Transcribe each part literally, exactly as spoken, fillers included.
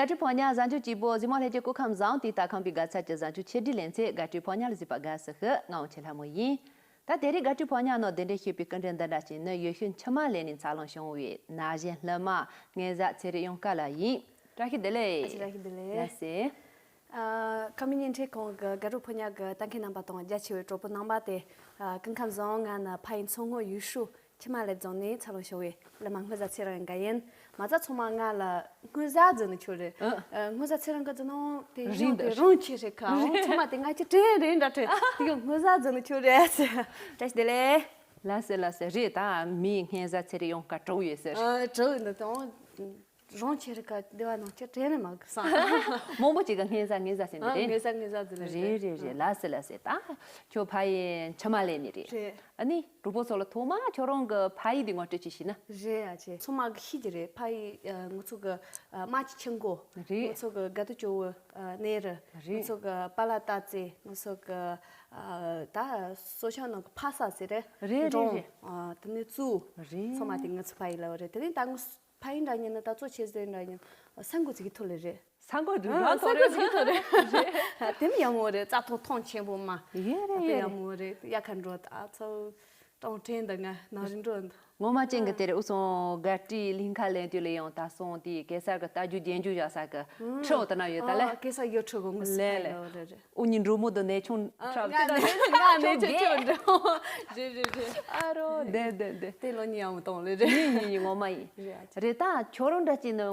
དགའ་སྤྲོའི་ཕོ་ཉ་གཟའ་མཇུག་སྐྱིད་པོ། གཟིགས་མོ་ལྷན་རྒྱས་སྐུ་ཁམས་བཟང་། དུས་ལྟར་ཁམས་པའི་དགའ་ཚལ་གྱི་གཟའ་མཇུག་ཆེ་སྒྲིག་ལེ་ཚན། དགའ་སྤྲོའི་ཕོ་ཉ་ལ་གཟིགས་པ་དགའ་བསུ་ཞུ། ང་འོ་ཆེ་ལྷ་མོ་ཡིན། ད་དེ་རིང་དགའ་སྤྲོའི་ཕོ་ཉ་ནང་གདན་འདྲེན་ཞུས་པའི་སྐུ་མགྲོན་འདི་འདྲ་ཅིག་ནི་ཡུལ་ཤུལ་འཆི་མ་ལེན་ནས་འཚར་ལོངས་བྱུང་བའི་ན་གཞོན་ལྷ་མོ་སྔོ་བཟའ་ཚེ་རིང་གཡང་དཀར་ལགས་ཡིན། བཀྲ་ཤིས་བདེ་ལེགས། ཨ་ཅེ། བཀྲ་ཤིས་བདེ་ལེགས། ལགས་སེ། ཨ། ཁམས་མི་ཉིན་ཁྲི་ཁོང་གི་དགའ་སྤྲོའི་ཕོ་ཉ་གི་ལྟ་མཁན་རྣམ་པ་དང་རྒྱ་ཆེ་བའི་གྲོགས་པོ་རྣམ་པ་དེ། ཨ། སྐུ་ཁམས་བཟང་། ང་ནི་ཕ་ཡུལ་མཚོ་སྔོན་ཡུལ་ཤུལ་འཆི་མ་ལེན་རྫོང་ནས་འཚར་ལོངས་བྱུང་བའི་ལྷ་མོ་སྔོ་བཟའ་ཚེ་རིང་གཡང་དཀར་ཡིན། མ་རྩ་ཚང་མ་ང་ལ་སྔོ་བཟའ་ཟེར་ནས་ཆོག་རེད། ཨ། ཨ། སྔོ་བཟའ་ཚེ་རིང་གི་ཟེར་ནོ་དེ་རིང་གཞུང་དེ་རིང་ཆེ་རེད་ཁ། འོ་ཚང་མ་དེ་ང་ཅི་དྲན་རེད་འདྲ་དྲན། དེ་གི་སྔོ་བཟའ་ཟེར་ནས་ཆོག་རེད་ཟེར། བཀྲ་ཤིས་བདེ་ལེགས། ལགས་སེ་ལགས་སེ། རེད། ད་མིའི་སྔོ་བཟའ་ཚེ་རིང་གཡང་དཀར་གྲོགས་ཡོད་ཟེར། ཨ། གྲོགས་ཡོད་འདུག་དང་། རང་ཆེ་རིགས་ཀ་སྡེ་བ་ནང་ཆེ་དྲན་ནས་མ་གི་སང་། མང་པོ་ཅིག་གི་སྔོ་བཟའ་སྔོ་བཟའ་ཟེར་ནི་རེད། སྔོ་བཟའ་སྔོ་བཟའ་ཟེར་ནི་རེད། རེད་རེད་རེད། ལགས་སེ་ལགས་སེ། ད་ཁྱོད་ཕ་ཡུལ་འཆི་མ་ལེན་ནས་རེད། རེད། ཨ་ནི་གྲོགས་པོ་ཚོ་ལ་ཐོག་མ་ཁྱོད་རང་གི་ཕ་ཡུལ་དེ་ངོ་སྤྲོད་ཅིག་བྱས་ན། རེད་ཨ་ཅེ། ཚང་མ་གི་ཤེས་ཀྱི་རེད། ཕ་ཡུལ་ཨ་ང་ཚོ་གི་ཨ་རྨ་ཆུ་ཆུ་འགོ། རེད། ང་ཚོ་གི་དགའ་སྟོད་ཇོ་བོ་ཨ་གནས་རི། རེད། ང་ཚོ་གི་པ་ལ་སྟག་རྩེ། ང་ཚོ་གི་ཨ་ད་སོ་ཤང་ནང་གི་ཕ་ས་ཟེར་རེད། རེད་རེད་འབྲོང་རེད། ཨ་དེ་ནས་གཙུག། རེད། ཚང་མ་དེ་ང་ཚོ་ཕ་ཡུལ་ལ་རེད། དེ་ནས་ད་ང་ཚོ་ཕ་ཡུལ་འདྲ་ཉིན་ནི་ད་གཙོ་ཆེ་ཟེར་འདྲ་ཉིན་ས་འགོ་ཚིག་གི་ཐོག་ལ་རེད། ས་འགོ་ཚིག་ཨ་རང་ས་ཐོག་འགོ་རེད། ཚིག་གི་ཐོག་རེད། རེད། དེ་མི་ཡག་མོ་རེད། རྩྭ་ཐང་ཐང་ཆེན་པོ་མ། ཡོད་རེད་དེ་ཡོད་ཡག་རེད། མོ་རེད། དབྱར་ཁ་འགྲོ་ད་ཚོ་གྲོང་ཁྱེར་འདི་ང་ནང་རི་འགྲོ་འདི། ངོ་མ་ཅན་གི་ཨ་དེ་རེད། འུ་ཚོ་དགའ་སྤྲོའི་གླིང་ཁ་ལེན་དུས་ལ་ཡང་ད་སོང་དེ་གེ་སར་གི་རྟ་རྒྱུག་རྒྱན་རྒྱུག་བཞག་ས་གི་ཨ་ཁྲི་འོ་ད་ན་ཡོད་ད་ལེ། ཨ་གེ་སར་ཡོད་ཁྲི་གོ་ངོ་སི་ལེ་ལེ། ཕ་ཡོད་རེད་རེད། འུ་གཉིས་འགྲོ་མོ་དུ་ནས་ཆུང་ཨ་ཁྲབ་ང་ནས་ང་ནས་ཆུང་ཆུང་འགྲོ། རེད་རེད་རེད། ཨ་རོ་དེ་དེ་དེ། དེ་ལོ་གཉིས་ཡང་མི་གཏོང་ལེ་རེད། ཡིན་ཡིན་ཡིན། ངོ་མ་ཡིན། རེད་ཨ་ཅེ། རེད། ད་ཁྱོད་རང་འདྲ་ཅིག་ནི་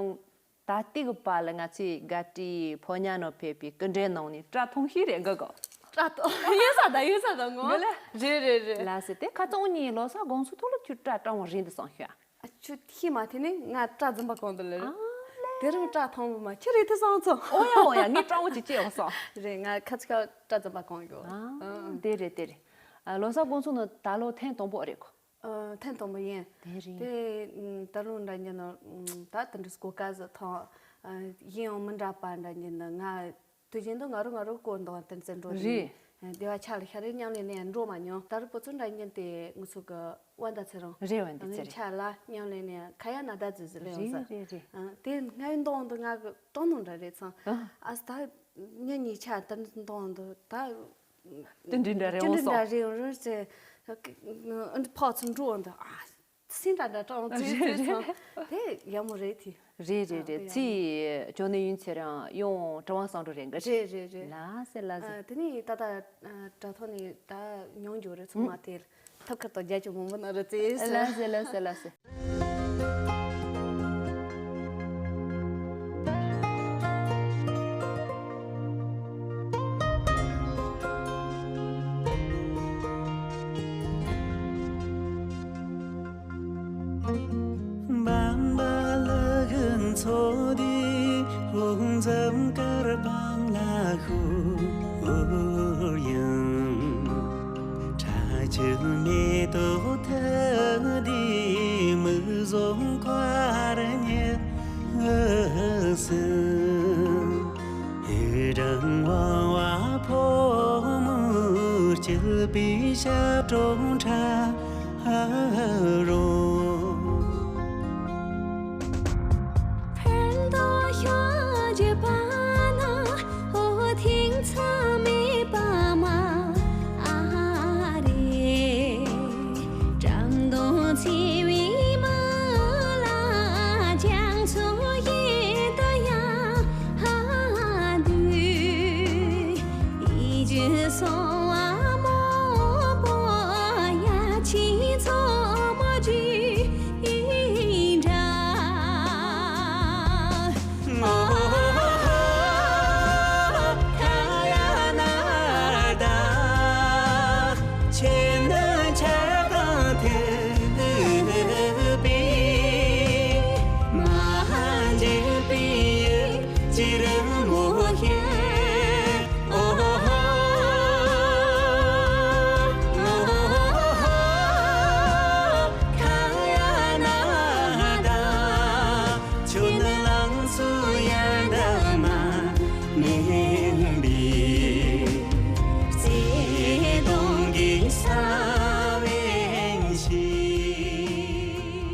ད་ལྟའི་གི་བར་ལ་ང་ཚོའི་དགའ་སྤྲོའི་ཕོ་ཉ་ནང་ཕེབས་པའི་སྐུ་མགྲོན་ནང་ནས་སྐྲ་ཐུང་ཤོས་རེད་འགའ་གོ། སྐྲ་ཐུང་ཡོད་ས་ད་ཡོད་ས་ད་ངོ་། ངོ་ལེ། རེད་རེད་རེད། ལགས་སེ། དེ་ཁ་སང་ཉིན་ལོ་གསར་དགོང་ཚོ་ཐོག་ལ་ཁྱོད་སྐྲ་སྐྲ་བོ་རིང་དུ་སོང་ཤོད་ཨ། ཨ་ཁྱོད་ཤེས་མ་ཐེ་ནས་ང་སྐྲ་འཛིན་པ་གང་དུ་ལེ་རེད། ཨ་ལེ། དེ་རིང་སྐྲ་ཐུང་བོ་མ་ཁྱོད་རེད་དེ་སོང་ཚོ། ཨོ་ཡ་ཨོ་ཡ། ངས་སྐྲ་བོ་ཅིག་བཅད་བ་སོང་། རེད། ང་ཁ་ཚིག་སྐྲ་འཛིན་པ་གང་ཡོད། ཨ་ཨ་དེ་རེད་དེ་རེད། ཨ་ལོ་གསར་དགོང་ཚོ་ནི་ད་ལོ་ཐེངས་དང་པོ་རེད་གོ། ཨ་ཐེངས་དང་པོ་ཡིན། དེ་རིང་དེ་ད་ལོ་འདྲ་ཉིན་ནི་ད་དེ་འདྲ་གོ་སྐབས་སུ་ཐོན། ཡིན་ཡང་མི་འདྲ་པ་འདྲ་ཉིན་ནི་ང་དུས་རྒྱུན་དུ་ང་རོ་ང་རོ་སྐོར་འདུག་བསྟན་འཛིན་འགྲོ་རེད། སྡེ་བ་ཆ་ལ་ཤ་རེ་མཉམ་ལས་ནས་འགྲོ་མ་མྱོང་། ད་རུ་བུ་ཚོ་འདྲ་ཉིན་དེ་ང་ཚོ་གི་དབང་ད་ཚེ་རིང་རེད། དབང་ད་ཚེ་རིང་ཆ་ལ་མཉམ་ལས་ནས་ཁ་ཡ་ན་ད་ཛི་ཛི་ལས་ཡོང་ས་རེད་རེད་རེད། དེ་ང་ཡི་འདོང་དུ་ང་གི་གཏོང་ནོ་འདྲ་རེད་ཚང་། ཨ་ཨ་ད་ཉིན་གཉིས་ཆ་དེ་འདོང་དུ་ད། ཏི་འདྲི་འདྲ་རེ་ཅི་འདྲི་འོང་སོང་། འདྲ་རེ་འོང་རེད་ཟེར། ཨ་ཕག་ཚོ་འགྲོ་འོང་དུ་ཨ་སིང་འདྲ་འདྲ་ཀྲང་ཚེ་ཚེ་ཚང་དེ་ཡག་མོ་རེད་དེ། རེད་རེད་རེད། ཨ་ཚེ་ཇོ་ནེ་ཡུན་ཚེ་རང་ཡོང་གྲང་བ་སང་འགྲོ་རེད་འགའ་རེད། རེད་རེད་རེད། ལ་སེ་ལ་སེ། ཨ་དེ་ནས་ད་ད་དྲ་ཐོག་ནས་ད་མྱོང་འགྱོ་རེད་ཚང་མ་དེ། ཐབས་ཁ་དང་རྒྱ་ཆེ་མང་པོ་ན་རེད་ཙེ། ལ་སེ་ལ་སེ་ལ་སེ། འབངས་པ་ལ་གི་མཚོ་དེ་འོ་འཛམ་དཀར་འབངས་ལ་ཤོར་ཡང་། ཁྲ་ཆུ་མེ་ཏོག་ཐལ་དེ་མིག་བཟུང་མཁར་ཉལ་ཟིན། ཧེ་ཀྲང་ཝང་བ་ཕོ་མོ་སྐྱིད་པའི་ཞབས་བྲོ་འཁྲབ་རོགས། ཕན་ཐོགས་ཤོག་ཅེས་པ་ན། འོ་ཐེངས་མཚམས་མེད་པ་མ་ཨ་རེ། བཀྲག་མདངས་འཚེར་བའི་མ་ལ་རྒྱ་མཚོ་ཡི་ད་ཡང་ཧ་དུས། ཡིད་ཀྱི་སོ་བ་མོག་པོ་ཡ་ཆེན་མཚོ་མོ་རྒྱུད་འདྲ། ཁྱོད་ནི་ལང་ཚོའི་ཡལ་འདབ་མ་མིན་པའི་བརྩེ་དུང་གི་ས་བོན་ཞིག་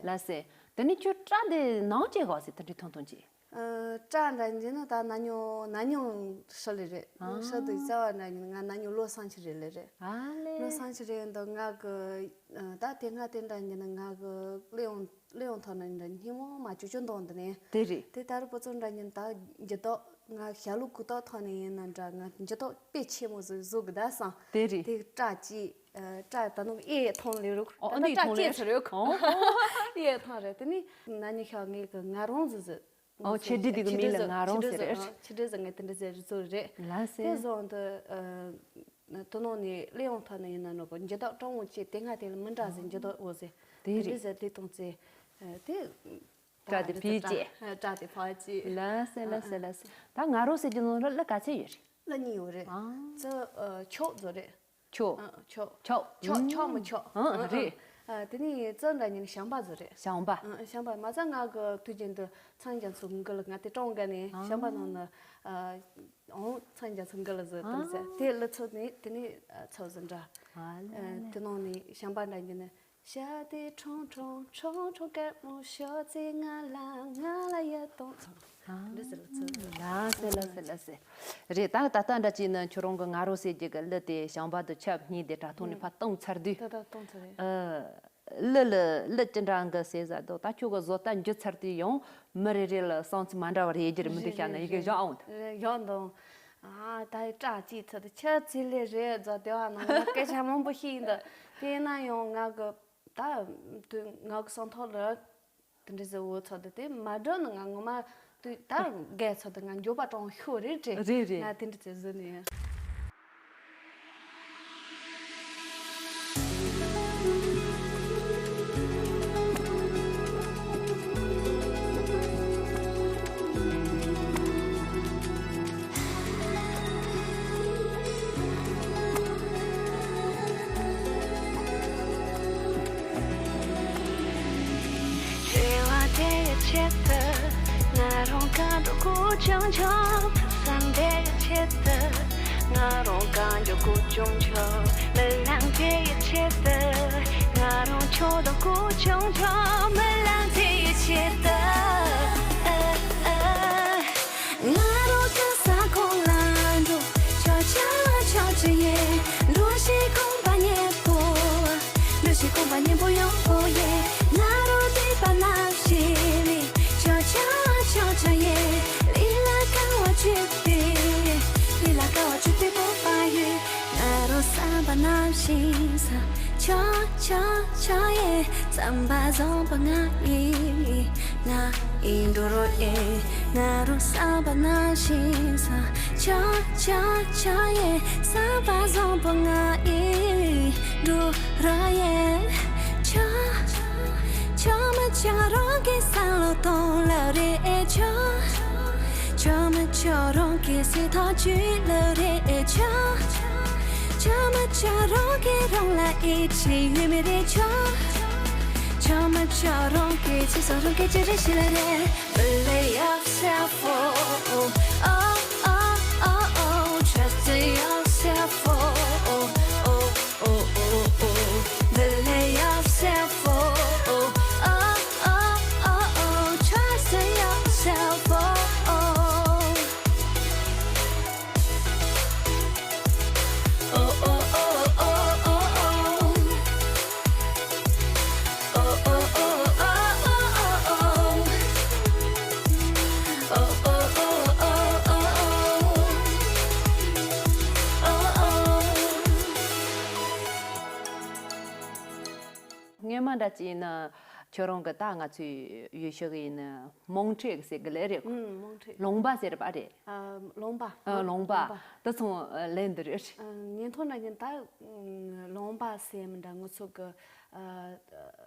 ལགས་སེ། དེ་ནས་ཁྱོད་སྐྲ་དེ་ནང་བཅད་གོ་ཟེར་དེ་འདྲའི་ཐུང་ཐུང་ཅིག་ཨ། སྐྲ་འདྲ་ཉིན་ནི་ད་ན་ཉུང་ན་ཉུང་ཧྲི་ལི་རེད། ཨ། ཧྲི་དུ་རྩ་བ་འདྲ་ཉིན་ང་ན་ཉུང་ལོ་སང་ཆི་རེད་ལི་རེད། ཨ་ལེ། ལོ་སང་ཆི་རེད་འདུག་ང་གི་ཨ། ད་དེ་སྔ་དེ་འདྲ་ཉིན་ནི་ང་གི་གླེ་ཡོང་གླེ་ཡོང་ཐོག་ན་འདྲ་སྙི་མོ་མ་ཅུ་ཅུ་འདོང་འདི་ནས། དེ་རེད། དེ་ད་རུ་པོ་ཚོ་འདྲ་ཉིན་ད་འགྱུར་ལྡོག་ང་ཞྭ་ལུ་གུ་དོག་ཐོག་ནས་ཡིན་ན་འདྲ་ང་འགྱུར་ལྡོག་དཔེ་ཆེན་མོ་ཟིག་བཟོ་གི་ད་སང་། དེ་རེད། དེ་སྐྲ་གཅིག་ཨ། སྐྲ་ད་ནུ་ཨེ་ཐོང་ལེ་རུ། ཨོ། ད་ཨ་ནི་སྐྲ་ཐོང་ལེ་གཅིག་ཚར་ཡོད་གོ། ཨོ། ཨེ་ཐང་རེད། དེ་ནི་ན་ནི་ཤ་ངེ་གི་ང་རང་ཟི་ཟི། ཨོ། ཆེ་འདྲི་དེ་གི་མིང་ལ་ང་རང་ཟེར་རེད། ཆེ་འདྲི་ཟི་ང་དེ་འདྲི་ཟེར་བཟོ་རེད། ལ་སེ། དེ་བཟོ་འདི་ཨ། དེ་ནང་ནས་གླེ་ཡོང་ཐ་ན་ཡིན་ན་ནོ་གོ་འགྱུར་ལྡོག་སྤྲང་བོ་ཅེ་དེ་སྔ་དེ་ལ་མི་འདྲ་ཟེར་འགྱུར་ལྡོག་འོ་ཟེར། དེ་དེ་འདྲི་རེད། ཟེར་དེ་གཏོང་ཚེ་ཨ། དེ་སྐྲ་དེ་ཕི་ཅེ། སྐྲ་དེ་ཕ་ཅེ། ལ་སེ་ལ་སེ་ལ་སེ། ད་ང་རང་ཟེར་གྱི་ནང་ལ་ག་ཚད་ཡོད་རེད། ལ་གཉིས་ཡོད་རེད། ཨ། ཙི་ཨ། ཆོག་བཟོ་རེད། ཆོག་ཨ། ཆོག་ཆོག་ཆོག་ཆོག་མི་ཆོག་ཨ། རེད། ཨ། དེ་ནས་ཙི་འདྲ་ཉིན་ཞང་པ་བཟོ་རེད། ཞང་པ། ཨ། ཞང་པ་མ་ཚ་ང་གི་དུས་རྒྱུན་དུ་ཚང་རྒྱ་མཚོ་མགུལ་ང་དེ་གྲོང་ག་ནས་ཨ། ཞང་པ་ནང་ན། ཨ། འོང་ཚང་རྒྱ་མཚོ་མགུལ་བཟོ་དུ་ཨ། ཟེར་དེ་ལི་ཚོ་ནས་དེ་ནས་ཚོ་བཟོ་འདྲ། ཨ་ལེ། དེ་ནང་ནས་ཞང་པ་འདྲ་ཉིན་ནས། ཞག་དེ་ཁྲོང་ཁྲོང་ཁྲོང་ཁྲོང་སྐར་མོ་ཤོག་ཙེ་ང་ལ་ང་ལ་ཡ་གཏོང་ཚང་། འདི་ཟེར་ལ་ཚོད། ལ་སེ་ལ་སེ་ལ་སེ། རེད། ད་ད་ལྟ་འདྲ་ཅིག་ནི་ཁྱོད་རང་གི་ང་རོ་ཟེར་རྒྱུ་གི་གླུ་དེ་ཞང་པ་དུ་ཆབ་སྙིང་དེ་དྲ་ཐོག་ནས་ཕར་གཏོང་ཚར་དུས། ད་ད་གཏོང་ཚར་རེད། ཨ། གླུ་ལ་གླུ་ཅི་འདྲ་འགི་ཟེར་ཟ་དོ། ད་ཁྱོད་གི་བཟོ་ལྟ་འགྱུར་ཚར་དུས་ཡང་མི་རེ་རེ་ལ་བསམ་ཚུལ་མ་འདྲ་བ་རེ་ཡོད་རྒྱུ་རེད། མི་འདུག་བཤད་ན་ཡི་གེ་བཞག་འོང་དུ། རེད། བཞག་འདུག་ཨ། ད་ཡི་སྐྲ་གཅིག་ཚོད་དུ་ཆབ་ཚིལ་ལེ་རེད་རྫོགས་དེ་བ་ནང་ལ་སྐད་ཆ་མང་པོ་ཤེས་ཡིན་འདུག་དེས་ན་ཡང་ང་གི་ད་དུས་ང་གི་སང་ཐོག་ལ་དེ་འདྲ་ཟེར་འོ་ཚོད་དུ་དེ་མ་འགྲོ་ནི་ང་ངོ་མ་དུས་ད་རྒས་ཚོད་དུ་ང་འགྱོད་པ་དྲང་ཤོ་རེད་དྲེ། རེད་རེད། ང་དེ་འདྲ་ཚོད་བཟོས་ནི་ཡིན། བརྩེ་བ་དེ་ཡི་ཆེད་དུ་ང་རང་གང་འགྲོ་དགོས་ཀྱང་ཆོག་བསམ་དེ་ཡི་ཆེད་དུ། ང་རང་གང་འགྱོ་དགོས་ཀྱང་ཆོག་མི་ལང་དེ་ཡི་ཆེད་དུ། ང་རང་ཆོག་འདོད་དགོས་ཀྱང་ཆོག་མི་ལང་དེ་ཡི་ཆེད་དུ། ང་རང་ག་ས་གང་ལ་འགྲོ་ཆོག་ཆ་ཆོག་ཆ་ཡེ། འགྲོ་ཞིག་གོམ་པ་མཉེན་པོ། འགྲོ་ཞིག་གོམ་པ་མཉེན་པོ་ཡོང་པོ་ཡེ། ང་རང་དེ་པ་ན་ཞིག་ལི་ཆོག་ཆ་ཆོག་ཆ་ཡེ། ལི་ལ་ཀ་བ་ཆུ་པེ། ལི་ལ་ཀ་བ་ཆུ་པེ་པོ་པ་ཡེ། ང་རང་བསམ་པ་ནང་བཞིན་ས་ཆོག་ཆོག་ཆོག་ཡེ། བསམ་པ་བཟང་པོ་ང་ཡི་ང་ཡི་འགྲོ་རོགས་ཡེ། ང་རང་བསམ་པ་ནང་བཞིན་ས་ཆོག་ཆོག་ཆོག་ཡེ། བསམ་པ་བཟང་པོ་ང་ཡི་འགྲོ་རོགས་ཡེ། ཆོག་ཆོག་མ་ཆོག་རང་གི་བསམ་བློ་གཏོང་ལ་རེ་ཆོག་ཆོག་མ་ཆོག་རང་གི་སེམས་ཐག་གཅོད་ལ་རེ་ཆོག་ཆོག་མ་ཆོག་རང་གི་རང་ལ་ཡིད་ཆེས་ཡོད་མི་རེ་ཆོག་ཆོག་མ་ཆོག་རང་གི་ཚེ་སྲོག་རང་གི་ཅི་རེ་ཤི་ལ་རེ། Believe yourself, oh, oh, oh, oh, oh, trust yourself, oh, oh, oh, oh, oh, oh, believe yourself, oh, oh, oh, oh, oh, oh, trust yourself, oh, oh. སྔོན་མ་འདྲ་ཅིག་ཡིན་ན་ཁྱོད་རང་གི་ད་ང་ཚོའི་ཡུལ་ཤུལ་གི་ཡིན་ན་མོང་ཁྲེ་གི་ཟེར་གི་ལེ་རེད། ཨུམ། མོང་ཁྲེ། ལུང་པ་ཟེར་བ་རེད། ཨ། ལུང་པ། ཨ། ལུང་པ། ལུང་པ། ད་ཚོང་ལེན་འདི་རེད། ཨ། ཉིན་ཐོ་ན་ཉིན་ད་ལུང་པ་ཟེར་མི་འདྲ་ངུ་ཚོ་གི་ཨ།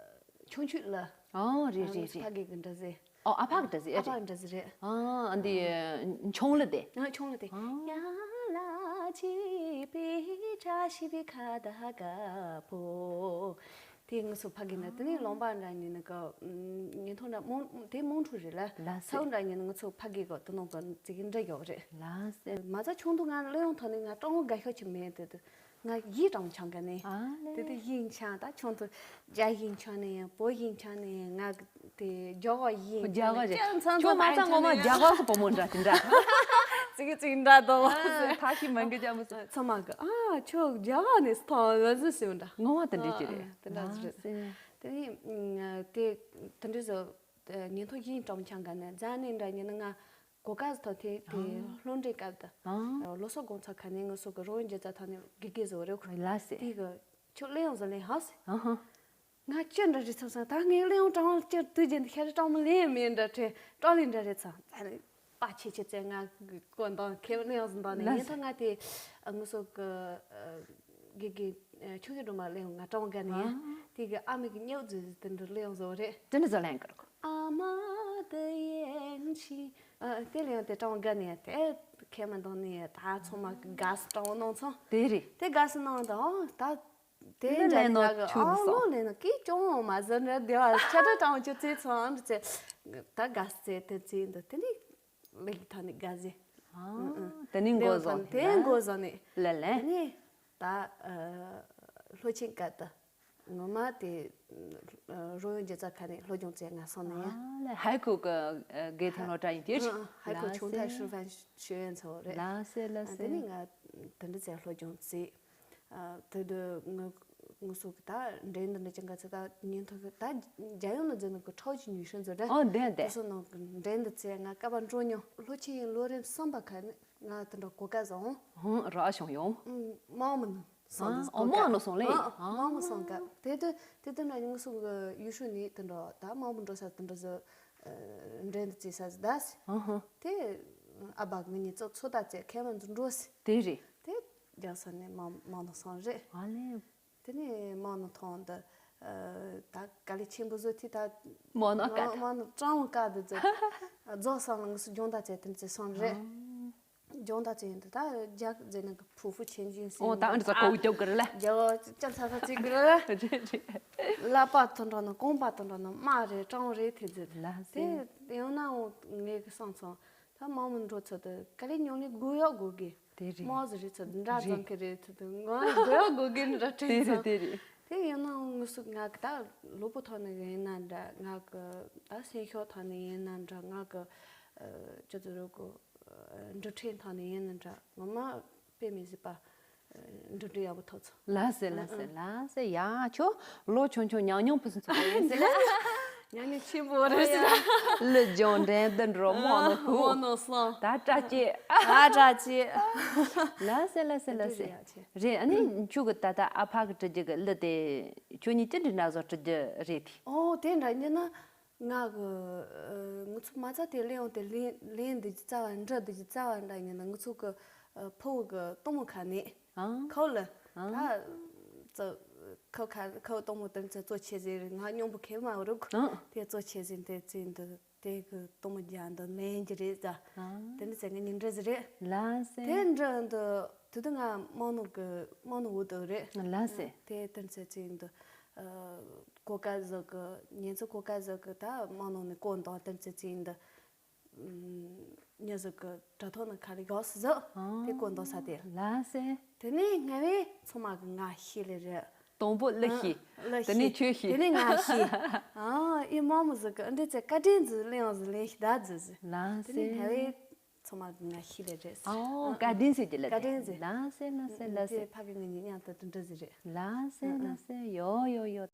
ཆུང་ཆུང་ལ། ཨོ། རེད་རེད་རེད། ཕ་གི་གི་འདྲ་ཟེར། ཨོ། ཨ་ཕ་གི་འདྲ་ཟེར། ཨ་ཕ་གི་འདྲ་ཟེར་རེད། ཨ། ཨ་འདི་ཆུང་ལ་དེ། ཨ། ཆུང་ལ་དེ། ཨ། ཡ་ལ་ཅི་པི་ཅ་ཤི་པི་ཁ་ད་ག་པོ། དེ་ང་ཚོ་ཕ་གི་ན་དེ་ནི་ལུང་པ་འདྲ་ཉིན་ནི་ག་ཉིན་ཐོ་འདྲ་མོང་དེ་མོང་ཁྲུ་རེད་ལ། ལ་ས་སེ། འདྲ་ཉིན་ང་ཚོ་ཕ་གི་ག་དེ་ནོ་ག་ཙི་གི་འདྲ་ཡོག་རེད། ལ་སེ། མ་ཚ་ཆུང་དུ་ང་ལོ་ཡོང་ཐོག་ནི་ང་ཀྲོང་ག་ཤོ་ཆི་མེད་དེ་དེ། ང་ཡིག་སྦྱང་སྦྱང་གི་ནི། ཨ་ལེ། དེ་དུས་ཡིག་སྦྱང་ད་ཁྱོད་ཚོ་རྒྱ་ཡིག་སྦྱང་ནི་ཡིན། བོད་ཡིག་སྦྱང་ནི་ཡིན། ང་དེ་རྒྱ་གར་ཡིག་རྒྱ་གར་རེད། ཁྱོད་ཚང་ཚང་མ་ཚང་ངོ་མ་རྒྱ་གར་གི་བུ་མོ་འདྲ་དེ་འདྲ། ཙིག་ཙིག་འདྲ་དང་། ཨ་ཐ་ཤི་མང་གི་ཅམ་སོ། ཚང་མ་གི་ཨ་ཁྱོད་རྒྱ་གར་ནས་ཐོན་ལ་ཟི་ཟི་འདྲ། ངོ་མ་དེ་འདྲ་ཅིག་རེད། ཨ་དེ་འདྲ་ཟི་རེད། དེ་ནས་དེ་དེ་འདྲ་ཟི་ཉིན་ཐོ་ཡིག་སྦྱང་སྦྱང་གི་ནི་རྫ་ནས་འདྲ་ཉིན་ང་གོ་སྐབས་ཐོབ་དེ་དེ་ཨ་སློབ་འབྲིང་སྐབས་དུ། ཨ་ལོ་སོ་དགོང་ཚ་ཁ་ནས་ངུ་སོ་གི་རོ་འཇལ་ཚ་ཐོག་ནས་དགེ་རྒན་བཟོ་རེད་ཁོ། ལ་སེ། དེ་གི་ཁྱོད་གླེང་ཡོང་ཟེར་ལེན་ཧ་སེ། ཨ་ཧ། ང་ཅི་འདྲ་རེད་ཚང་ཚང་ད་ངས་གླེང་ཡོང་གྲང་ཅི་དུས་རྒྱུན་དུ་ཤ་རི་གྲང་མོ་ལེན་མེད་འདྲ་དྲན་གྲང་ལེན་འདྲ་རེད་ཚང་ད་ནི་པ་ཆེ་ཆེ་ཚེ་ང་གི་གོ་འདང་ཁེ་གླེང་ཡོང་ཟིན་འདང་ནས་ལ་ཉིན་ཐོག་ང་དེ་ངུ་སོ་གི་དགེ་རྒན་ཆུང་ཆུང་སྒྲོལ་མ་གླེང་ང་གྲང་ག་ནས་ཨ་དེ་གི་ཨ་མི་གི་སྨྱོ་རྫུ་དེ་འདྲ་གླེང་ཡོང་ཟོ་རེད། དེ་འདྲ་ཟོ་ལེན་གི་རེད། ཨ་མ་དེ་ཡན་ཆི། ཨ་དེ་ལེན་དེ་གྲང་ག་ནས་དེ་ཁེ་མ་འདང་ནས་ད་ཚང་མ་གི་དགའ་སི་གྲང་གནང་ཚང་དེ་རེད། དེ་དགའ་སི་གནང་ད་ཨོ་ད་དེ་ལ་འདྲ་ལེན་ནོ་ང་གི་ཆུ་ཨོ་སོང་ལོ་ལེན་ནོ་ཀི་ཅོང་མ་ཟེར་ན་དེ་བ་ཆ་ད་གྲང་ཆུ་ཚེ་ཚང་འདི་ཚེ་ད་དགའ་སི་དེ་ཚེ་འདི་དེ་ནི་ལེགས་ཐ་ནི་དགའ་སི། ཨ་ཨ་དེ་ནི་མགོ་བཟུང་དེ་མགོ་བཟུང་ནི་ལེ་ལེ། དེ་ནི་ད་ཨ་སློབ་ཆེན་སྐབས་དུ། ངོ་མ་དེ་རོལ་དབྱངས་སྒྱུ་རྩལ་ཁང་ནས་སློབ་སྦྱོང་བྱས་ང་སོང་ནས་ཡང་། ཧའི་ཁུ་གི་དགེ་ཐོན་སློབ་གྲྭ་ཡིན་དེ། ཧའི་ཁུ་ཆུང་ཐའི་ཧྲི་ཧྥན་ཤེས་ཡོན་ཚོ་རེད། ལ་སེ་ལ་སེ། དེ་ནས་ང་དེ་འདྲ་བྱས་སློབ་སྦྱོང་བྱས། དེ་དུས་ངུ་ངུ་སུ་གི་ད་འགྲན་འདི་འདྲ་ཅན་ག་ཚོད་ད་ཉིན་ཐོ་གི་ད་རྒྱལ་ཡོངས་ནང་འཛིན་ནོ་གི་ཁྲའོ་ཅི་ཉུས་ཧྲི་མཛོད་རེད། ཨོ་འདྲ་འདྲ། དེ་སོ་ནང་གི་འགྲན་འདི་བྱས་ང་ཀ་པ་འགྲོ་མྱོང་སློབ་ཆེན་ལོ་རིམ་གསུམ་པ་ཁ་ནས་ང་དེ་འདྲ་གོ་སྐབས་བཟང་། ཧང་ར་བྱུང་ཡོང་། མང་མི་ནི། སོང་དུས་ཨ་མང་ནོ་སོང་ལེ། ཨ་མང་མི་སོང་སྐབས་དེ་དུས་དེ་དུས་ན་ངུ་སུ་གི་ཡུལ་ཤུལ་ནས་དེ་འདྲ་ད་མང་མི་འགྲོ་ས་དེ་འདྲ་ཟི་འགྲན་འདི་བྱེད་ས་ཟི་ད་སི། ཨ་ཧ། དེ་ཨ་བ་ངི་ཉི་ཚོ་ཚོ་ད་བྱས་ཁེ་མ་འཛུ་འགྲོ་སི། དེ་རེད། དེ་རྒྱ་ས་ནས་མང་མང་ནོ་སོང་རེད། ཨ་ལེ། དེ་ནས་མང་ནོ་ཐོང་དུ་ད་ག་ལེ་ཆེན་པོ་བཟོ་དུས་ད་མང་ནོ་ཀ་མང་ནོ་ཀྲང་ཀ་དུ་ཛི་རྫོགས་སང་ལ་ངུ་སུ་སྦྱོང་ད་བྱས་དེ་ཚེ་སོང་རེད། སྦྱོང་བརྡར་བྱེད་ཡིན་འདུག་ད་རྒྱ་རྫས་ནང་གི་ཕུ་ཕུ་ཆེན་ཆེན་ཟེར། ཨོ་ད་ཨ་འདྲ་ཚ་གོ་རྒྱབ་གི་རེད་ལ། རྒྱ་བོ་ཅམ་ཚ་ཚ་ཚིག་གི་རེད་ལ། རེད་རེད། ཀླད་པ་དུ་འགྲོ་ན་རྐང་པ་དུ་འགྲོ་ན་དམའ་རེད་གྲང་རེད་དེ་ཟེར། ལ་དེ་ཟེར། ཡང་ན་འོ་ངས་གི་སང་ཚང་ད་མང་མི་འགྲོ་ཚོད་དུ་ག་ལེ་ཉུང་ལེ་དགོས་ཡག་དགོས་གི། དེ་རེད། མོ་ཟི་རེད་ཚོད་དུ་འདྲ་རེད། ཙམ་གི་རེད་ཚོད་དུ་ང་དགོས་ཡག་དགོས་གི་འདྲ་དྲན་དེ་རེད་ཚོད། དེ་རེད། དེ་ཡང་ན་འོ་ངུ་སུ་ང་གི་ད་ལུས་པོ་ཐོག་ནས་ཡིན་ན་འདྲ་ང་གི་ད་སེམས་ཤོག་ཐོག་ནས་ཡིན་ན་འདྲ་ང་གི་ཅི་ཟེར་རོ་གོ་འགྲུལ་འཕྲིན་ཐོག་ནས་ཡིན་ན་འདྲ་ངོ་མ་དཔེ་མི་སྲིད་པ་འགྲུལ་འཕྲིན་ཡག་པོ་ཐོབ་ཚོ། ལ་སེ་ལ་སེ་ལ་སེ་ཡ་ཁྱོ་ལོ་ཆུང་ཆུང་ཉང་ཉུང་ཕུན་སུམ་ཚོགས་པ་ཡིན་ཟེར་ལ། ཉང་ཉུང་ཆེན་པོ་རེད་ཟེར་ལ། ལི་ལྗོངས་འགྲན་བསྡུར་འགྲོ་མོ་ནོ་ཧུ། མོ་ནོ་སོང་། ད་བཀྲ་ཤིས། ད་བཀྲ་ཤིས། ལ་སེ་ལ་སེ་ལ་སེ། རེད་ཨ་ནི་ཁྱོ་གི་ད་ལྟ་ཨ་ཕ་གི་བྲི་རྒྱུ་གི་ལི་དེ་ཁྱོ་གཉིས་ཅི་འདྲ་ན་བཟོ་བྲི་རྒྱུ་རེད་དེ། ཨོ་དེ་འདྲ་ཡིན་ན། ང་གི་ཨ་ང་ཚོ་མ་རྩ་དེ་གླེང་ཡོང་དེ་ལེན་ལེན་འདི་ཀྱི་རྩ་བ་འདྲ་འདི་ཀྱི་རྩ་བ་འདྲ་ཡིན་ན་ང་ཚོ་གི་ཨ་ཕུ་བོ་གི་སྟོན་མོ་ཁ་ནས་ཨང་ཁོ་ལ་ཨང་ད་ཙ་ཁོ་ཁ་ཁོ་སྟོན་མོ་དེ་ཚོ་གཙོ་ཆེ་ཟེར་ང་སྙོམས་པོ་ཁེ་མ་རུག་ཨང་དེ་གཙོ་ཆེ་ཟེར་དེ་ཚེ་འདི་དེ་གི་སྟོན་མོ་རྒྱ་འདི་ལེན་གྱི་རེད་ད། ཨང་དེ་འདི་ཚེ་ང་ཉིན་འདྲ་ཟེར་རེད། ལ་སེ་དེ་འདྲ་འདི་དུ་དུ་ང་མང་ནོ་གི་མང་ནོ་འུ་དུ་རེད། ལ་སེ་དེ་དེ་ཚེ་ཚེ་འདི་ཨ། གོ་སྐབས་ཟིག་གི་ཉིན་ཚེ་གོ་སྐབས་ཟིག་གི་ད་མང་ནང་ནས་གོ་འདང་དེར་ཚེ་ཚེ་འདི་ཉི་ཟིག་གི་དྲ་ཐོག་ནས་ཁ་ལས་གོ་སི་ཟིག་དེ་གོ་འདང་ས་དེ། ལ་སེ། དེ་ནས་ང་བས་ཚང་མ་གི་ང་ཤི་ལེ་རེད། དང་པོ་ལི་ཤི། ལི་དེ་ནས་ཤི་ཆོས་ཤི། དེ་ནས་ང་ཤི། ཨ་ཨི་མ་མོ་ཟིག་གི་འདི་ཚེ་བཀའ་དྲིན་ཟིག་ལེན་ཡང་ཟིག་ལེན་ཤི་ད་ཟིག་ཟིག་ལ་དེ་ནས་སེ། ང་བས། ཚང་མ་ང་ཤི་ལེ་རེད། ཨོ་བཀའ་དྲིན་ཟེར་གྱི་ལ་བཀའ་དྲིན་ཟེར། ལ་སེ་ལ་སེ་ལ་སེ། དེ་ཕ་གི་ངེད་གཉིས་མཉམ་དུ་དུ་འདྲ་ཟེར་རེད། ལ་སེ་ལ་སེ་ཡོ་ཡོ་ཡོ།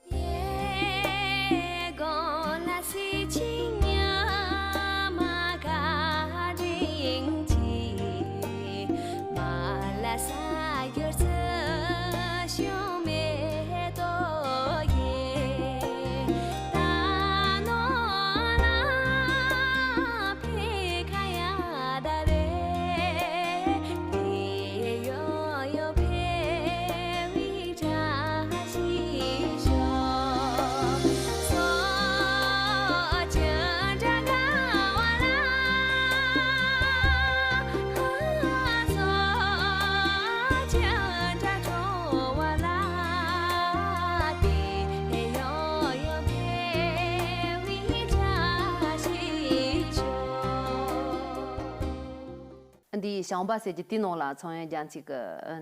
འདི་ཞིང་པ་ཟེར་གྱི་དེའི་ནང་ལ་ཚངས་དབྱངས་རྒྱ་མཚོ་གི་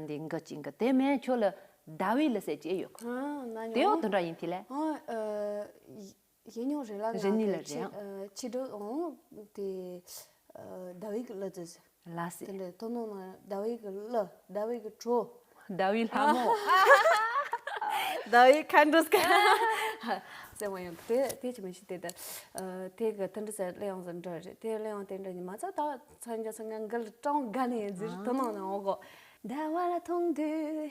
འདི་འགུལ་གྱི་འགུལ་དེ་མིན་ཁྱོད་ལ་ཟླ་བའི་གླུ་ཟེར་གྱི་ཡོད་གི། ཨ་ན་དེ་ཡང་ཉོ་དེ་འདྲ་ཡིན་དེ་ལས། ཨ་ཨ། ཡིན་ཉོ་རེད་ལ། རེད་ནི་ལ་རེད། ཕྱི་དྲོ་འོང་དེ་ཟླ་བའི་གི་གླུ་དེ། ལ་སི། དེ་འདྲ་དོ་ནོ་ན་ཟླ་བའི་གི་གླུ། ཟླ་བའི་གི་བྲོ། ཟླ་བའི་ལྷ་མོ། ཟླ་བའི་ཁ་འགྲོ་སྐ་ཟེར་བ་ཡང་དེ་དེ་ཅི་མི་ཤེས་དེ་ད། དེ་གི་དེ་འདྲ་ཟེར་གླུ་དབྱངས་ཟེར་འདྲ་རེད། དེ་གླུ་དབྱངས་དེ་འདྲ་ཉི་མ་ཚ་ད་ཚ་འཇའ་ཚ་ང་གི་ལ་ཀྲང་ག་ནས་ཟེར་དོ་ནོ་ན་འོ་གོ། ཟླ་བ་ལ་མཐོང་དུས།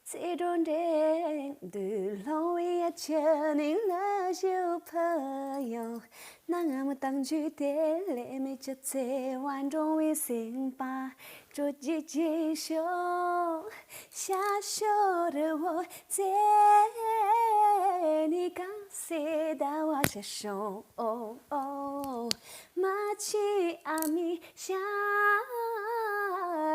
ཚེ་འགྲོ་འདྲེན་དུ་ལྷུང་བའི་ཡ་ཆ་ནི་ལ་ཞུ་ཕ་ཡང་། ན་ང་མ་དང་ཇུས་དེ་ལས་མི་ཅི་ཚེ་བ་འགྲོ་བའི་སེམས་པ་དྲོ་ཇི་ཇི་ཤོ་ཤ་ཤོ་རི་བོ་ཚེ་ནི་གང་སེ་ཟླ་བ་ཤ་ཤོ་ཨོ་ཨོ་མ་ཆི་ཨ་མི་ཤ་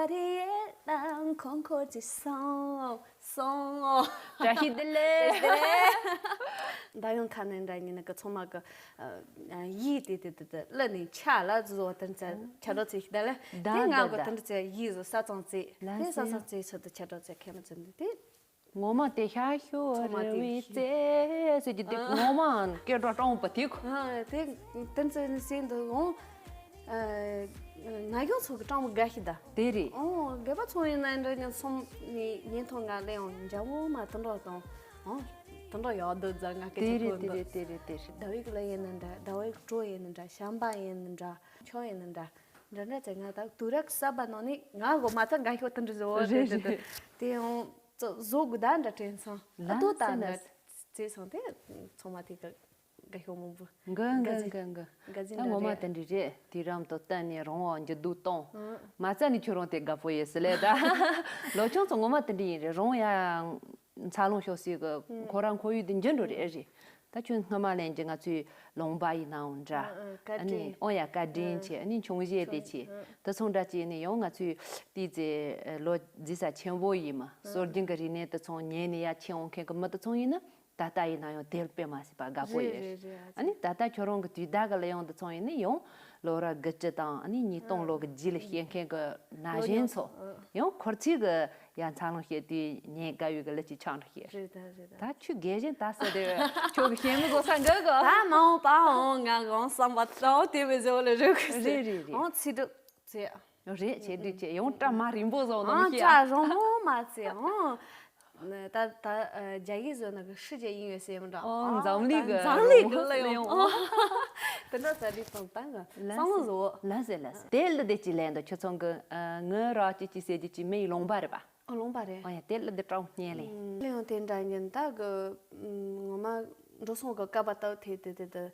རི་ཡེ་དང་ཁོང་ཁོ་ཅི་སོང་། སོང་ངོ་། བཀྲ་ཤིས་བདེ་ལེགས། བདེ་ལེགས། ད་ཡང་ཁ་ནས་འདྲ་ཉིན་ནི་གི་ཚང་མ་གི་ཡིད་དེ་དེ་དེ་དེ་གླུ་ནས་ཆ་ལ་བཟོ་བ་དེ་ཚོ་ཆ་འགྲོ་ཚེ་ཞིག་ད་ལེ། ད་དེ་ང་གི་ད་དེ་ཚོ་ཡིད་བཟོ་ས་ཙང་ཚེ། ལ་དེ་ས་ཙང་ཚེ་ཚོ་དེ་ཆ་འགྲོ་ཚེ་ཁེ་མ་ཚོ་འདི་དེ། ངོ་མ་དེ་ཤ་ཤོ་ཚང་མ་རི་དེ་བའི་ཤི་རྩེ་ཟེར་གྱི་དེ་ཨ། ངོ་མའང་སྐད་གྲགས་སྤྲང་པོ་དེ་ཁོ། ཨ་དེ་དེ་ཚོ་ནི་སེམས་འདི་འོང་། ན་གཞོན་ཚོ་གི་སྤྲང་པོ་དགའ་ཤི་ད། དེ་རེད། ཨོ་དགའ་པ་ཚོ་ཡིན་ན་འདྲ་ཉན་སོམ་ནི་ཉན་ཐོང་ང་ལེ་ཡང་འཇམ་བོ་མ་དུད་འགྲོ་དང་། ཨོ་དུད་འགྲོ་ཡག་འདུག་རྫ་ང་སྐད་དེ་ཆ་རེད་གོ་དེ་འདུག་རེད་དེ་རེད་དེ་རེད། ཟླ་བའི་གི་ལ་ཡིན་ན་འདྲ། ཟླ་བའི་གི་གྲོ་ཡིན་ན་འདྲ། བྱམས་པ་ཡིན་ན་འདྲ། ཆོ་ཡིན་ན་འདྲ། འདྲ་འདྲ་ཚེ་ང་ད་དུ་རག་ས་བ་ནང་ནི་ང་གོ་མ་ཚ་འགའ་ཤོ་དུད་འགྲོ་བཟོ་བོ་རེད་རེད་རེད། དེ་ཡང་བཟོ་དགོས་ད་འདྲ་དྲན་སོང་། ཨ་ལ་དོ་ད་སེ་ལ་ང་བརྩེ་སོང་དེ་ཚང་མ་དེ་གི། འགའ་ཤོ་མང་པོ། འགའ་འགའ་འགའ་འགའ་འགའ། འགའ་ཟིན་ད་ངོ་མ་རེད། དེ་འདྲ་རེད། དུས་རབས་དང་བསྟུན་ནས་རང་དབང་འགྱུར་ལྡོག་བཏང་། ཨང་། མ་རྩ་ནས་ཁྱོད་རང་དེ་དགའ་པོ་ཡོད་སི་ལེ་ད། ལོ་ཆུང་ཚོ་ངོ་མ་དེ་འདྲ་ཡིན་རེད། རང་ཡང་འཚར་ལོངས་ཤོར་སའི་གི་ཁོ་རང་ཁོར་ཡུག་དེ་འགྱུར་འགྲོ་རེད་རེད། ད་ཁྱོད་སྔ་མ་ལན་གྱི་ང་ཚོའི་ལུང་པ་ཡིན་ནའང་འདྲ། ཨང་ཨང་། བཀའ་ཨ་ནི་དྲིན། ཨོ་ཡ་བཀའ་དྲིན་ཨང་ཆེ། ཨ་ནི་འཆོང་གཞས་དེ་ཆེ། ཨང་། དེ་ཚོ་འདྲ་ཅིག་ནི་ཡང་ང་ཚོའི་དེའི་ཚེ་ལོ་རྫི་ས་ཆེན་པོ་ཡིན་མ་སྲོལ་རྒྱུན་གི་རིག་གནས་དེ་ཚོ་ཉན་ནས་ཡར་ཁྱེར་འོང་མཁན་གི་མི་དེ་ཚོ་ཡིན་ན། ད་ལྟ་ཡིན་ན་ཡང་དེར་དཔེ་མ་སྲིད་པ་དགའ་པོ་རེད་ཡོད། རེད་རེད། ཨ་ནི་ད་ལྟ་ཁྱོད་རང་གི་དུས་དག་གི་གླུ་དབྱངས་འདི་ཚང་ཡིན་ནི་ཡང་ལོ་ར་དགུ་བཅུ་དང་ཨ་ནི་ཉིས་སྟོང་ལོ་གི་རྗེས་ལ་སྐྱེས་མཁན་གི་ན་གཞོན་ཚོ་ཡང་ཁོར་ཚིག་གི་ཡ་འཚར་ལོངས་བྱེད་དུས་ཉན་དགའ་བའི་གི་གླུ་ཅིག་ཆགས་འགྲོ་ཤེས། རེད་ད་རེད་ད། ད་ཁྱོད་རྒས་གཞོན་ད་ས་དེ་ཁྱོད་གི་ཞེན་མི་དགོས་ས་འགའ་གི། ད་མ་འོངས་པ་འོང་ང་གང་བསམ་པ་ཏོ་དེ་བས་བཟོ་ལ་རོགས་གི་རེད་རེད་རེད། འོང་ཚིག་སྒྲུབ་ཚེ། རེད་བྱེད་དུས་བྱེད་ཡང་བཀྲ་མ་རིང་པོ་བཟོ་ནོ་ཨང་ཤ། བཀྲ་རོང་མོ་མ་ཚེ་ཨང་། ད་ད་རྒྱ་ཡིག་བཟོ་ན་གི་ཧྲི་རྒྱ་ཡིན་ཡོད་སེམས་འདྲ། ཨོ་འཛམ་གླིང་གི་འཛམ་གླིང་གི་གླུ་ཡང་ཨོ། དེ་འདྲ་ས་རིག་དང་ཏང་གི་བསམ་བློ་བཟོ། ལ་ཟེ་ལ་ཟེ། དེ་གླུ་དེ་ཅི་ལན་དུ་ཁྱོད་ཚང་གི་ངི་ར་ཅི་ཅི་ཟེར་ཅི་ཅི་མི་ཡི་ལུང་པ་རེད་པ། ཨོ་ལུང་པ་རེད། ཨོ་ཡ་དེ་གླུ་དེ་དྲང་སྙན་ལེ། གླུ་ཡང་དེ་འདྲ་ཉན་ད་གི་ངོ་མ་འགྲོ་སོང་གི་ཀ་པ་ཏག་དེ་དེ་དེ་དེ།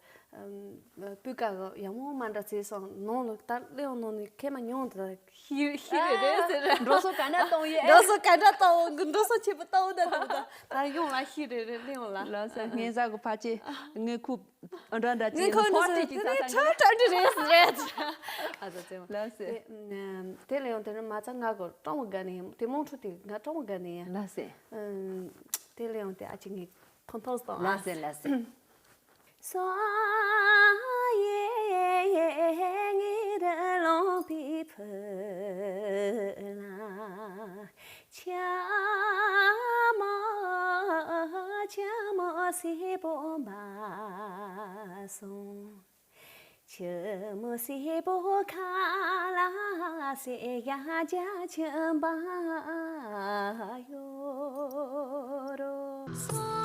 སྤུས་ཀ་གི་ཡག་མོ་མ་འདྲ་བྱས་སོང་ནང་ལ་ད་གླེང་ནང་ནས་ཁེ་མ་མྱོང་དེ་ཤི་ཤི་རེ་རེ་ཟེར་ར། འགྲོ་སོང་ག་འདྲ་གཏོང་ཡས། འགྲོ་སོང་ག་འདྲ་གཏོང་འགྲོ་སོང་ཆེ་པོ་གཏོང་ད་དེ་ད་ད་ཡོང་ལ་ཤི་རེ་རེ་གླེང་ལ། ལ་ས་ངན་ས་གི་ཕ་ཆེ་ངས་ཁུ་འདྲ་འདྲ་ངས་ཁོ་འདྲ་ཕོ་ཏི་ཅིག་ཚ་ས་ངས་ཁྲ་ཁྲ་འདྲི་རེ་ཟེར་རེད། ཨ་ད་ཙེ་ལ་ས་དེ་ལ་ཡང་དེ་ནི་མ་ཚ་ང་གི་སྤྲང་བོ་དགའ་ནི་དེ་མོང་ཁྲོ་དེ་ང་སྤྲང་བོ་དགའ་ནི་ལ་ས་དེ་ལ་ཡང་དེ་ཨ་ཅི་ངས་ཐོང་ཐོང་སྟོང་ལ་ས་ལ་ས། སོ་ཡེ་ངེ་ར་ལོང་པི་ཕུ་ལ་ཆ་མོ་ཆ་མོ་སི་པོ་མ་སོང་། ཆ་མོ་སི་པོ་ཁ་ལ་སི་ཡ་ཇ་ཆ་བ་ཡོ་རོ།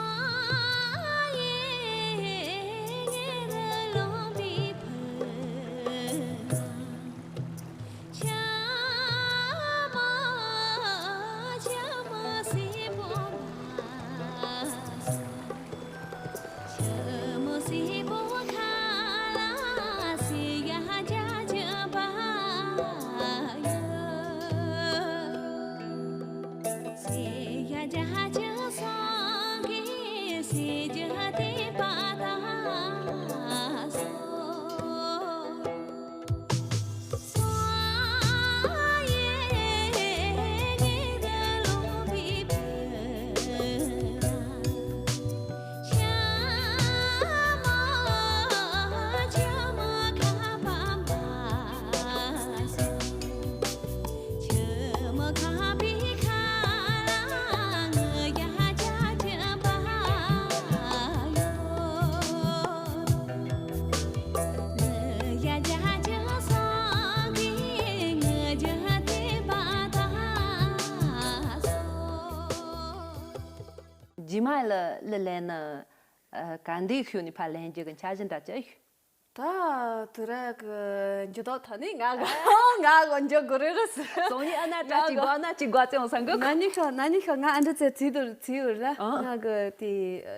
ཉི་མ་ལ་ལ་ལན་ན་ག་འདི་ཤུ་ནི་ཕ་ལན་རྒྱུ་གི་འཆར་གཞི་འདྲ་ཅི་ཡོད། ད་དུ་ར་གི་འཇུ་དོག་ཐ་ནི་ང་གི་ང་གི་འཇུ་དགོ་རེ་རེ་སི། སོང་ཉི་ཨ་ན་ཏྲ་ཅི་གོ་ཨ་ན་ཅི་གོ་ཙེ་འོང་སང་གི། ན་ནི་ཤོ་ན་ནི་ཤོ་ང་ཨ་འདྲ་ཙེ་ཙི་དུ་ཙི་ཡོད་ར། ང་གི་དེ་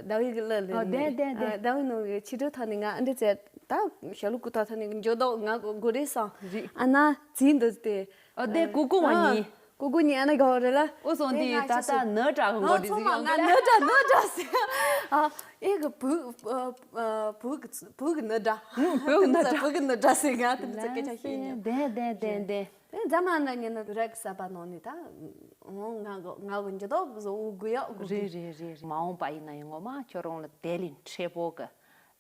ཟླ་བའི་གི་ལ་ལ་ཨ་ནི་དེ་དེ་དེ། ཟླ་བའི་ནང་གི་ཕྱི་དྲོ་ཐ་ནི་ང་ཨ་འདྲ་ཙེ་ད་ཞལ་ལུ་ཀུ་ཏོ་ཐ་ནི་འཇུ་དོག་ང་གི་གོ་རེ་སང་རི་ཨ་ན་ཙི་འདུ་ཏེ། ཨ་དེ་ཀུ་ཀུ་བ་ཨ། ཉི། ཀུ་ཀུ་ཉི་ཨ་ན་ག་བ་རེ་ལ། ཨོ་སོང་དེ་ང་ད་ཅི་ད་སོང་ནོར་དྲག་གི་ཨོ་མགོ་དེ་ཚོ་ཟིག་མ་ཡོང་ང་གི་ལ། ནོར་དྲག་ནོར་དྲག་ཟེར། ཨ་ཨེ་གི་བུ་ཨ་ཨ་བུ་གི་བུ་གི་ནོར་དྲག་བུ་གི་ནོར་དྲག་བུ་གི་ནོར་དྲག་ཟེར། ང་དེ་ཚོ་སྐད་ཆ་བཤད་ཉན། དེ་དེ་དེ་དེ། དེ་འཛམ་གླིང་ན་ཉན་ན་དུ་ར་གི་ས་པ་ནོ་ནི་ད་ཨོ་ང་གི་ང་གི་འཇུ་དོག་བཟོ་འུ་གུ་ཡག་གུ་རེད་རེད་རེད་རེད། མ་འོངས་པ་ཡིན་ན་ཡང་ངོ་མ་ཁྱོད་རང་ལ་དེ་ལས་འཕྲད་པོ་གི་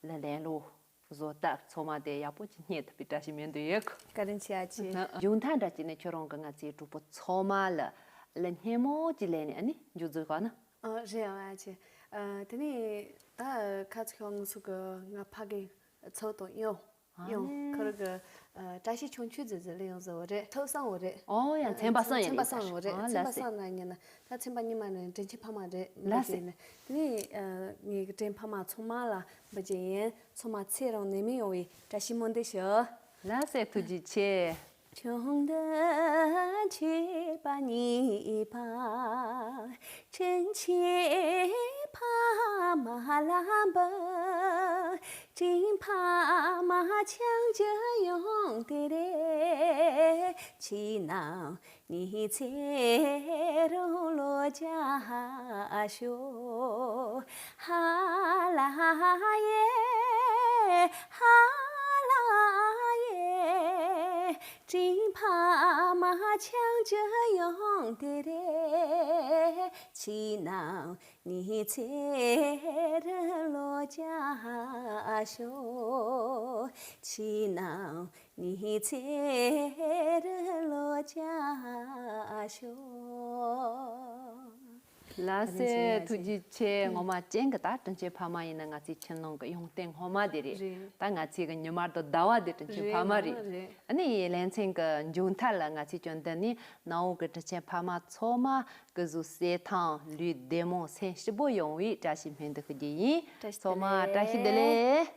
ལ་ལན་ལོ། བཟོ་ལྟ་ཚང་མ་དེ་ཡག་པོ་ཅིག་རྙེད་ཐུབ་པའི་བཀྲ་ཤིས་སྨོན་འདུན་ཡོད་གི། བཀའ་དྲིན་ཆེ་ཨ་ཅེ། མཇུག་མཐའ་འདྲ་ཅིག་ནས་ཁྱོད་རང་གི་ང་ཚོའི་གྲོགས་པོ་ཚང་མ་ལ་ལ་སྙན་མོ་ཅིག་ལན་ནས་ཨ་ནི་མཇུག་རྫོགས་ག་ན། ཨ་རེད་ཨ་ཅེ། ཨ་དེ་ནས་ད་ཁ་ཚ་ཁྱོད་ང་ཚོ་གི་ང་ཕ་གི་ཚོ་དང་ཡོང་ཡོང་ཁོ་ར་གི་ཨ་བཀྲ་ཤིས་ཆུང་ཆུང་ཟེར་ཟེར་ལ་ཡོང་ཟེར་བ་རེད། ཐོག་སང་བ་རེད། ཨོ་ཡ་ཚན་པ་སང་ཡ་ཚན་པ་སང་བ་རེད། ཨ་ཚན་པ་ལ་སང་ན་ཉན་ན། ད་ཚན་པ་ཉི་མ་ནས་དྲིན་ཆེན་ཕ་མ་རེད། ལ་སེ། དེ་ནས་ངའི་དྲིན་ཕ་མ་ཚང་མ་ལ་འབུལ་རྒྱུ་ཡིན། ཚང་མ་ཚེ་རིང་ནད་མེད་ཡོང་བའི་བཀྲ་ཤིས་སྨོན་འདུན་ཞུ། ལ་སེ་ཐུགས་རྗེ་ཆེ། ཆུང་དུ་མཆེད་པ་གཉིས་པ། དྲིན་ཆེན་ཕ་མ་ལ་འབུལ། དྲིན་ཕ་མ་ཆུང་ཆུང་ཡོང་དེ་རེད། ཕྱི་ནང་ཉི་ཚེ་རིང་ལོ་བརྒྱ་ཤོག་ཧ་ལ་ཧ་ཡེ་ཧ་ལ་ཡེ། དྲིན་ཕ་མ་ཆུང་ཆུང་ཡོང་དེ་རེད། ཕྱི་ནང་ཉི་ཚེ་རིང་ལོ་བརྒྱ་ཤོག་ཕྱི་ནང་ཉི་ཚེ་རིང་ལོ་བརྒྱ་ཤོག་ལ་སེ་ཐུགས་རྗེ་ཆེ། ངོ་མ་ཅན་གི་ད་དྲིན་ཆེན་ཕ་མ་ཡིན་ན་ང་ཚོའི་ཁྱིམ་ནང་གི་ཡོན་ཏན་ངོ་མ་དེ་རེད། རེད། ད་ང་ཚོའི་གི་ཉི་མ་དང་ཟླ་བ་དེ་དྲིན་ཆེན་ཕ་མ་རེད། རེད། ཨ་ནི་ལེ་ཚན་གི་མཇུག་མཐའ་ལ་ང་ཚོའི་སྐྱོན་ལྡན་ནི་ནང་འོག་གི་དྲིན་ཆེན་ཕ་མ་ཚང་མ་གི་གཟུགས་གསལ་ཐང་ལུས་བདེ་མོ་སེམས་སྐྱིད་པོ་ཡོང་བའི་བཀྲ་ཤིས་སྨོན་འདུན་ཞུ་རྒྱུ་ཡིན། བཀྲ་ཤིས་ཚང་མ་བདེ་ལེགས། བཀྲ་ཤིས་བདེ་ལེགས།